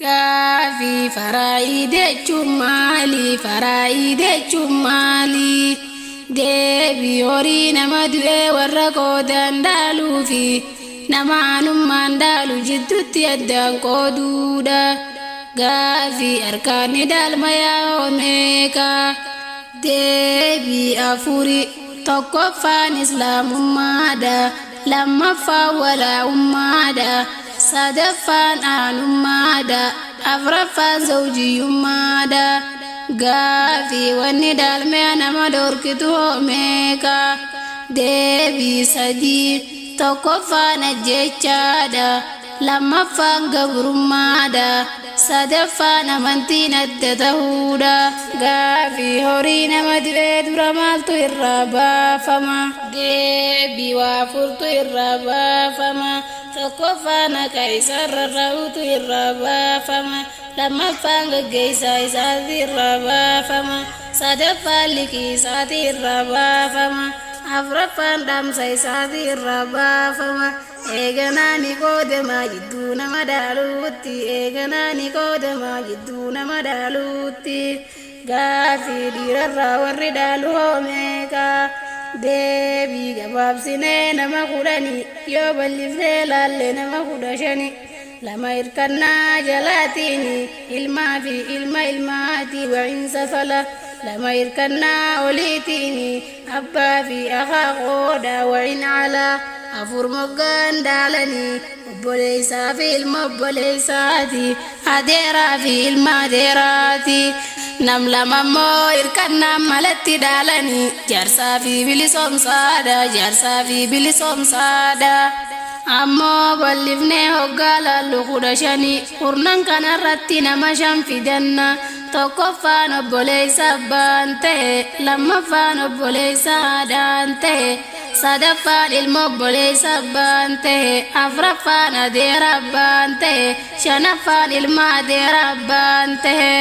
Gaafii faraa'ii jechuun maali? Faraa'ii jechuun maali? Deebii horii nama du'ee warra qoodaan dhaaluu fi nama aanummaan dhaalu jidduutti addaan qooduudha. Gaafii harkaanni dhaalmayaa hoo meeqa? Deebii afuri. Tokkoffaan Islaamummaadha. Lammaffaan walaa'ummaadha. Sadaffaan aanummaadha. Afraffaan zawjiyyummaadha. Gaafii wanni dhaalmaya nama dhorkitu hoo meeqa? Deebii sadii. Tokkoffaan ajjeechaadha. Lammaffaan gabrummaadha. Sadaffaan amantiin adda tahuudha. Gaafii horii nama du'ee dura maaltu irraa baafama? Deebii waa afurtu irraa baafama. Tokkoffaan haqa isaan rarra'utu irraa baafama. Lammaffaan gaggeessaa isaati irraa baafama. Sadaffaan liqii isaati irraa baafama. Afraffaan dhaamsa isaati irraa baafama. Eeganaa ni qoodamaa jidduu nama dhaaluutti. Eeganaa ni qoodamaa jidduu nama dhaaluutti. Gaafii dhiirarraa warri dhaalu hoo meeqa? Deebii gabaabsinee nama kudhani yoo bal'ifnee laalle nama kudha shani. Lama hirkannaa jalaatiini ilmaa fi ilma ilmaati waciinsa fala. Lama hirkannaa oliitiini abbaa fi akaaqoodha wacin alaa. Afur moggaan dhaalanii obboleessaa fi ilma obboleessaati adeeraa fi ilma adeeraati. Nam lama immoo hirkannaan malatti dhaalanii jaarsaa fi bilisoomsaadha jaarsaa fi bilisoomsaadha. Ammoo bal'ifnee hoggaa laallu kudha shani kurnan kanarratti nama shan fidanna. Tokkoffaan obboleessa abbaan ta'e, lammaffaan obboleessa haadhaan ta'e, sadaffaan ilma obboleessa abbaan ta'e, afraffaan adeera abbaan ta'e, shanaffaan ilma adeera abbaan ta'e.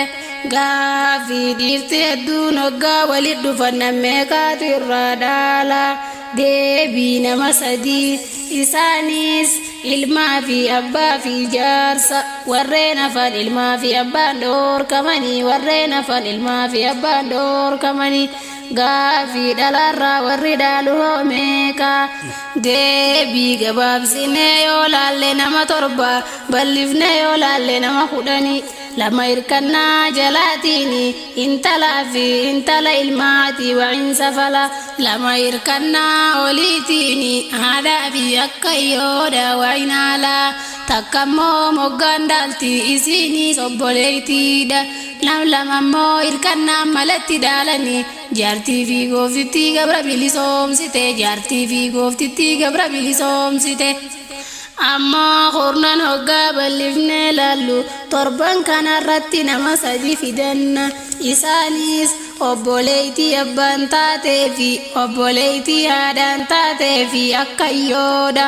Gaafii dhiirti hedduun hoggaa walit dhufan nam meeqaatu irraa dhaala? Deebii nama sadii. Isaanis ilmaa fi abbaa fi jaarsa. Warreen hafan ilmaa fi abbaan dhoorkamanii. Warreen hafan ilmaa fi abbaan dhoorkamanii. Gaafii dhalaarraa warri dhaalu hoo meeqa? Deebii gabaabsinee yoo laalle nama torba, bal'ifnee yoo laalle nama kudhani. Lama hirkannaa jalaatiini intalaa fi intala ilmaati waciinsa fala. Lama hirkannaa oliitiini haadhaa fi akkayyoodha wacin alaa. Takka immoo moggaan dhaalti isiinis obboleeytiidha. Nam lama immoo hirkannaan malatti dhaalani jaartii fi gooftittii gabra bilisoomsite jaartii fi gooftittii gabra bilisoomsite. Ammoo kurnan hoggaa bal'ifnee laallu torban kanarratti nama sadi fidanna. Isaanis obboleeytii abbaan taatee fi obboleeytii haadhaan taatee fi akkayyoodha.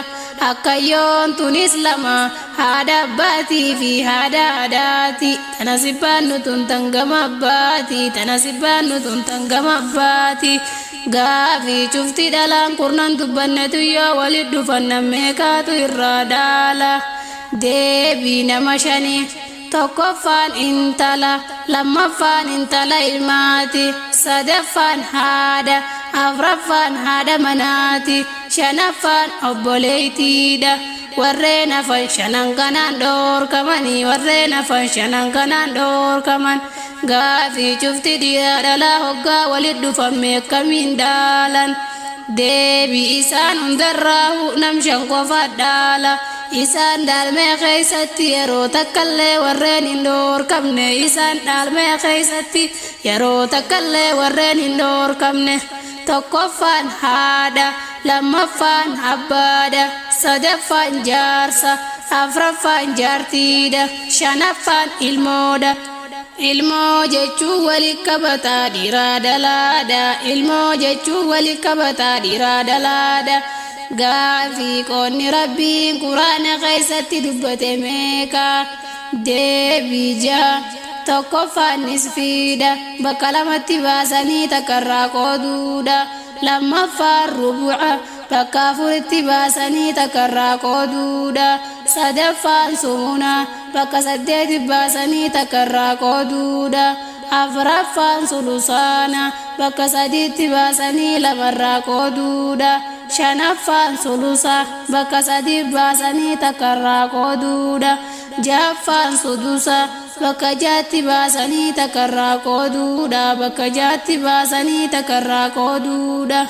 Akkayyoon tunis lama haadha abbaatii fi haadha haadhaati. Tana sibbaannu tun tan gama abbaati. Tana sibbaannu tun tan gama abbaati. Gaafii cufti dhalaan kurnan dubbannetu yoo walit dhufan nam meeqaatu irraa dhaala? Deebii nama shani. Tokkoffaan intala, lammaffaan intala ilmaati, sadaffaan haadha, afraffaan haadha manaati, shanaffaan obboleeytiidha. Warreen hafan shanan kanaan dhoorkamanii, warreen hafan shanan kanaan dhoorkaman. Gaafii cufti dhiiraa dhalaa hoggaa walit dhufan meeqamiin dhaalan? Deebii isaan hundarraahu nam shan qofa dhaala. Isaan dhaalmee keessatti yeroo takkallee warreen hin dhoorkamne. Isaan dhaalmee keessatti yeroo takkallee warreen hin dhoorkamne. Tokkoffaan haadha, lammaffaan abbaadha, sadaffaan jaarsa, afraffaan jaartiidha, shanaffaan ilmoodha. Ilmoo jechuun wali qabataa dhiiraa dhalaadha. Ilmoo jechuun wali qabataa dhiiraa dhalaadha. Gaafii qoonni Rabbiin Quraana keessatti dubbate meeqa? Deebii jaha. Tokkoffaan nisfiidha. Bakka lamatti baasanii takkarraa qooduudha. Lammaffaan rubu'a. Bakka afuritti baasanii takkarraa qooduudha. Sadaffaan sumuna, bakka saddeeti baasanii takkarraa qooduudha. Afraffaan sulusaana, bakka sadiitti baasanii lamarraa qooduudha. Shanaffaan sulusa, bakka sadii baasanii takkarraa qooduudha. Jahaffaan sudusa, bakka jaatti baasanii takkarraa qooduudha. Bakka jaatti baasanii takkarraa qooduudha.